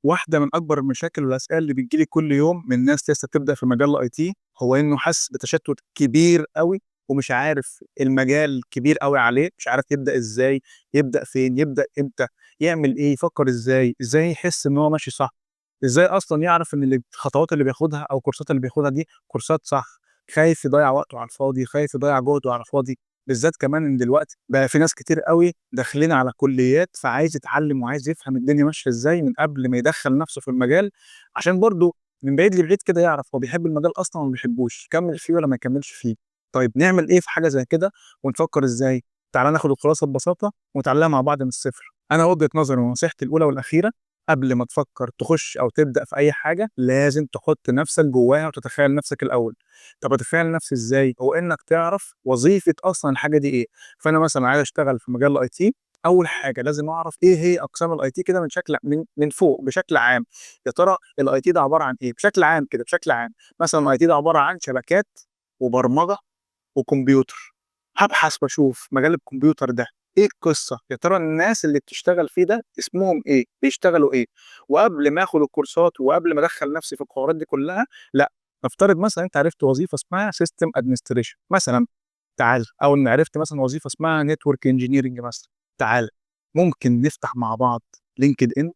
واحدة من أكبر المشاكل والأسئلة اللي بتيجي لي كل يوم من ناس لسه بتبدأ في مجال الIT هو إنه حاسس بتشتُّت كبير أوي ومش عارف، المجال كبير أوي عليه، مش عارف يبدأ إزاي، يبدأ فين، يبدأ إمتى، يعمل إيه، يفكّر إزاي، إزاي يحس إن هو ماشي صح، إزاي أصلًا يعرف إن الخطوات اللي بياخدها أو الكورسات اللي بياخدها دي كورسات صح، خايف يضيّع وقته على الفاضي، خايف يضيّع جهده على الفاضي، بالذات كمان إن دلوقتي بقى في ناس كتير أوي داخلين على كليات، فعايز يتعلم وعايز يفهم الدنيا ماشية إزاي من قبل ما يدخّل نفسه في المجال، عشان برضه من بعيد لبعيد كده يعرف هو بيحب المجال أصلًا والّا ما بيحبوش، يكمّل فيه والّا ما يكمّلش فيه. طيب نعمل إيه في حاجة زي كده ونفكّر إزاي؟ تعالَ ناخد الخلاصة ببساطة ونتعلمها مع بعض من الصفر. أنا وجهة نظري ونصيحتي الأولى والأخيرة، قبل ما تفكّر تخش أو تبدأ في أي حاجة، لازم تحط نفسك جواها وتتخيل نفسك الأول. طب أتخيل نفسي إزاي؟ هو إنك تعرف وظيفة أصلًا الحاجة دي إيه. فأنا مثلًا عايز أشتغل في مجال الIT، أول حاجة لازم أعرف إيه هي أقسام الIT كده من شكل من فوق بشكل عام. يا ترى الIT ده عبارة عن إيه؟ بشكل عام كده، بشكل عام. مثلًا الIT ده عبارة عن شبكات وبرمجة وكمبيوتر. هابحث وأشوف مجال الكمبيوتر ده إيه القصة؟ يا ترى الناس اللي بتشتغل فيه ده اسمهم إيه؟ بيشتغلوا إيه؟ وقبل ما آخد الكورسات وقبل ما أدخّل نفسي في الحوارات دي كلها، لأ، نفترض مثلًا أنت عرفت وظيفة اسمها system administration مثلًا، تعالَ، أو إن عرفت مثلًا وظيفة اسمها network engineering مثلًا، تعالَ، ممكن نفتح مع بعض LinkedIn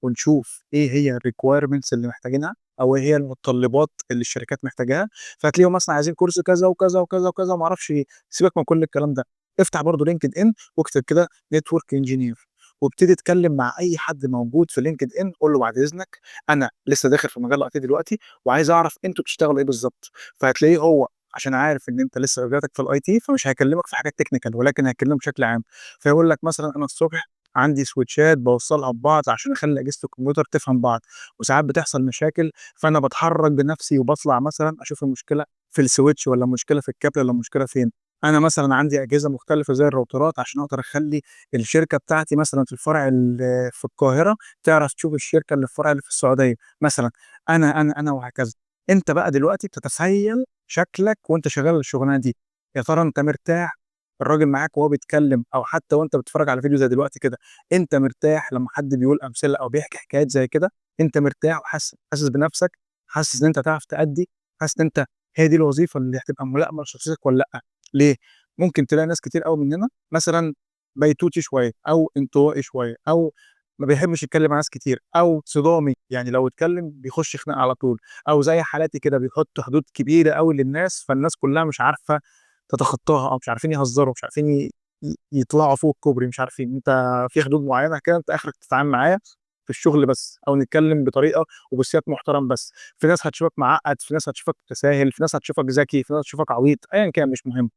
ونشوف إيه هي الrequirements اللي محتاجينها أو إيه هي المتطلبات اللي الشركات محتاجاها، فهتلاقيهم مثلًا عايزين كورس كذا وكذا وكذا وكذا وما أعرفش إيه، سيبك من كل الكلام ده، افتح برضه LinkedIn واكتب كده network engineer وابتدي اتكلم مع أي حد موجود في LinkedIn، قُل له بعد إذنك أنا لسه داخل في مجال الIT دلوقتي وعايز أعرف أنتم بتشتغلوا إيه بالضبط، فهتلاقيه هو عشان عارف إن أنت لسه بدايتك في الIT فمش هيكلمك في حاجات technical ولكن هيكلمك بشكل عام، فيقول لك مثلًا أنا الصبح عندي سويتشات باوصّلها ببعض عشان أخلّي أجهزة الكمبيوتر تفهم بعض، وساعات بتحصل مشاكل فأنا باتحرّك بنفسي وباطلع مثلًا أشوف المشكلة في الswitch والّا المشكلة في الكابل والّا المشكلة فين. أنا مثلًا عندي أجهزة مختلفة زي الراوترات عشان أقدر أخلّي الشركة بتاعتي مثلًا في الفرع اللي في القاهرة تعرف تشوف الشركة اللي في الفرع اللي في السعودية مثلًا، أنا، أنا، أنا وهكذا. أنت بقى دلوقتي بتتخيل شكلك وأنت شغال الشغلانة دي، يا ترى أنت مرتاح؟ الراجل معاك وهو بيتكلم أو حتى وأنت بتتفرج على فيديو زي دلوقتي كده، أنت مرتاح لمّا حد بيقول أمثلة أو بيحكي حكايات زي كده؟ أنت مرتاح وحاسس بنفسك، حاسس إن أنت هتعرف تأدّي، حاسس إن أنت هي دي الوظيفة اللي هتبقى ملائمة لشخصيتك والّا لأ؟ ليه؟ ممكن تلاقي ناس كتير أوي مننا مثلًا بيتوتي شوية أو انطوائي شوية أو ما بيحبش يتكلم مع ناس كتير أو صدامي، يعني لو اتكلم بيخش خناقة على طول، أو زي حالاتي كده بيحط حدود كبيرة أوي للناس، فالناس كلها مش عارفة تتخطاها أو مش عارفين يهزروا، مش عارفين ي ي يطلعوا فوق الكوبري، مش عارفين، أنت في حدود معينة كده أنت آخرك تتعامل معايا في الشغل بس أو نتكلم بطريقة وبسياق محترم بس. في ناس هتشوفك معقّد، في ناس هتشوفك متساهل، في ناس هتشوفك ذكي، في ناس هتشوفك عبيط، أيًا كان مش مهم.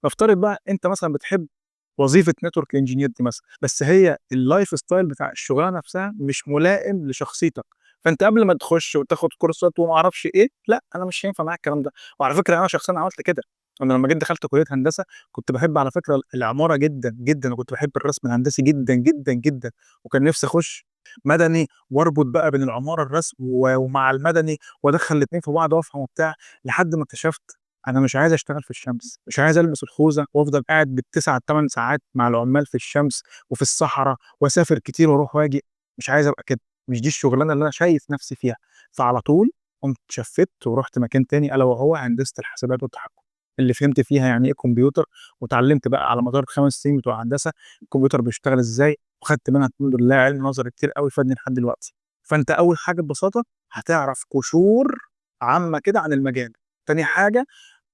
نفترض بقى أنت مثلًا بتحب وظيفة network engineer دي مثلًا، بس هي الlife style بتاع الشغلانة نفسها مش ملائم لشخصيتك، فأنت قبل ما تخش وتاخد كورسات وما أعرفش إيه، لأ، أنا مش هينفع معايا الكلام ده. وعلى فكرة أنا شخصيًا عملت كده، أنا لمّا جيت دخلت كلية هندسة كنت باحب على فكرة العمارة جدًا، جدًا، وكنت باحب الرسم الهندسي جدًا، جدًا، جدًا، وكان نفسي أخش مدني واربط بقى بين العمارة الرسم ومع المدني وأدخّل الاتنين في بعض وأفهم وبتاع، لحد ما اكتشفت أنا مش عايز أشتغل في الشمس، مش عايز ألبس الخوذة وأفضل قاعد بال9، 8 ساعات مع العمال في الشمس وفي الصحرا وأسافر كتير وأروح وآجي، مش عايز أبقى كده، مش دي الشغلانة اللي أنا شايف نفسي فيها. فعلى طول قُمت شفِّت ورُحت مكان تاني ألا وهو هندسة الحاسبات والتحكُم، اللي فهمت فيها يعني إيه كمبيوتر واتعلمت بقى على مدار ال5 سنين بتوع هندسة الكمبيوتر بيشتغل إزاي، وخدت منها الحمد لله علم نظري كتير أوي فادني لحد دلوقتي. فأنت أول حاجة ببساطة هتعرف قشور عامة كده عن المجال، تاني حاجة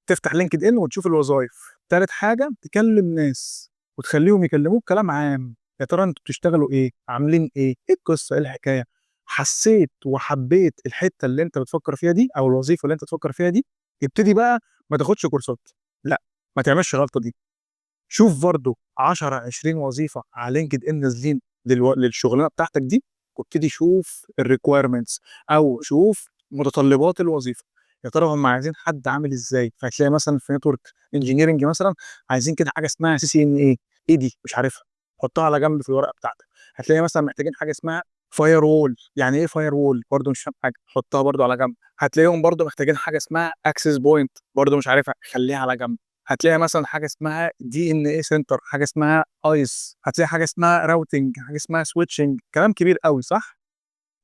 تفتح LinkedIn وتشوف الوظايف، تالت حاجة تكلم ناس وتخلّيهم يكلموك كلام عام، يا ترى أنتم بتشتغلوا إيه، عاملين إيه، إيه القصة، إيه الحكاية؟ حسيت وحبيت الحتة اللي أنت بتفكر فيها دي أو الوظيفة اللي أنت بتفكر فيها دي، ابتدي بقى ما تاخدش كورسات، لأ، ما تعملش الغلطة دي. شوف برضه 10، 20 وظيفة على LinkedIn نازلين للشغلانة بتاعتك دي، وابتدي شوف الrequirements أو شوف متطلبات الوظيفة، يا ترى هم عايزين حد عامل إزاي؟ فهتلاقي مثلًا في network engineering مثلًا عايزين كده حاجة اسمها CCNA، إيه دي؟ مش عارفها، حطها على جنب في الورقة بتاعتك. هتلاقي مثلًا محتاجين حاجة اسمها firewall، يعني إيه firewall؟ برضه مش فاهم حاجة، حطها برضه على جنب. هتلاقيهم برضه محتاجين حاجة اسمها access point، برضه مش عارفها، خلّيها على جنب. هتلاقي مثلًا حاجة اسمها DNA center، حاجة اسمها ISE، هتلاقي حاجة اسمها routing، حاجة اسمها switching، كلام كبير أوي صح؟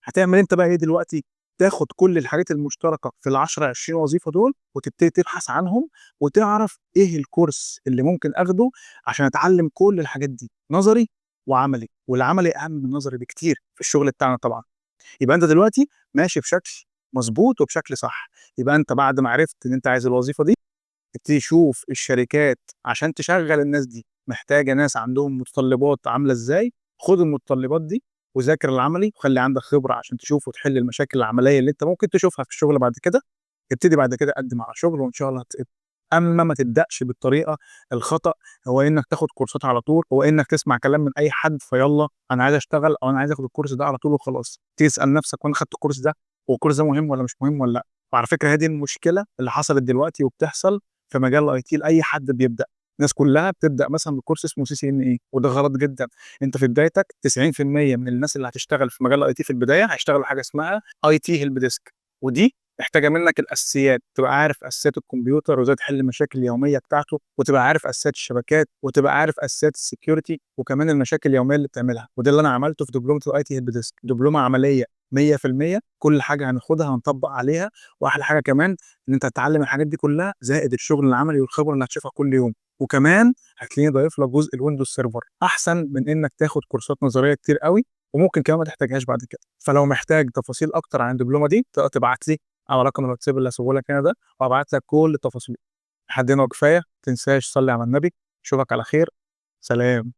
هتعمل أنت بقى إيه دلوقتي؟ تاخد كل الحاجات المشتركة في ال10، 20 وظيفة دول وتبتدي تبحث عنهم وتعرف إيه الكورس اللي ممكن آخده عشان أتعلم كل الحاجات دي، نظري وعملي، والعملي أهم من النظري بكتير في الشغل بتاعنا طبعًا. يبقى أنت دلوقتي ماشي بشكل مضبوط وبشكل صح. يبقى أنت بعد ما عرفت إن أنت عايز الوظيفة دي، تبتدي تشوف الشركات عشان تشغّل الناس دي محتاجة ناس عندهم متطلبات عاملة إزاي، خُد المتطلبات دي وذاكر العملي وخلّي عندك خبرة عشان تشوف وتحل المشاكل العملية اللي أنت ممكن تشوفها في الشغل بعد كده. ابتدي بعد كده قدّم على شغل وإن شاء الله هتتقبل. أمّا ما تبدأش بالطريقة الخطأ، هو إنك تاخد كورسات على طول، هو إنك تسمع كلام من أي حد فيالّا أنا عايز أشتغل أو أنا عايز آخد الكورس ده على طول وخلاص. تيجي تسأل نفسك هو أنا خدت الكورس ده، هو الكورس ده مهم والّا مش مهم والّا لأ؟ وعلى فكرة هي دي المشكلة اللي حصلت دلوقتي وبتحصل في مجال الIT لأي حد بيبدأ. الناس كلها بتبدأ مثلًا بكورس اسمه CCNA وده غلط جدًا. أنت في بدايتك 90% من الناس اللي هتشتغل في مجال الIT في البداية هيشتغلوا حاجة اسمها IT help desk، ودي محتاجة منك الأساسيات، تبقى عارف أساسيات الكمبيوتر وإزاي تحل المشاكل اليومية بتاعته، وتبقى عارف أساسيات الشبكات، وتبقى عارف أساسيات الsecurity وكمان المشاكل اليومية اللي بتعملها، وده اللي أنا عملته في دبلومة الIT help desk، دبلومة عملية 100%، كل حاجة هناخدها هنطبّق عليها، وأحلى حاجة كمان إن أنت هتتعلم الحاجات دي كلها زائد الشغل العملي والخبرة اللي هتشوفها كل يوم، وكمان هتلاقيني ضايف لك جزء الWindows server أحسن من إنك تاخد كورسات نظرية كتير أوي وممكن كمان ما تحتاجهاش بعد كده. فلو محتاج تفاصيل أكتر عن الدبلومة دي تقدر تبعت لي على رقم الواتساب اللي هاسيبه لك هنا ده وهابعت لك كل التفاصيل. لحد هنا وكفاية، ما تنساش تصلي على النبي، أشوفك على خير، سلام.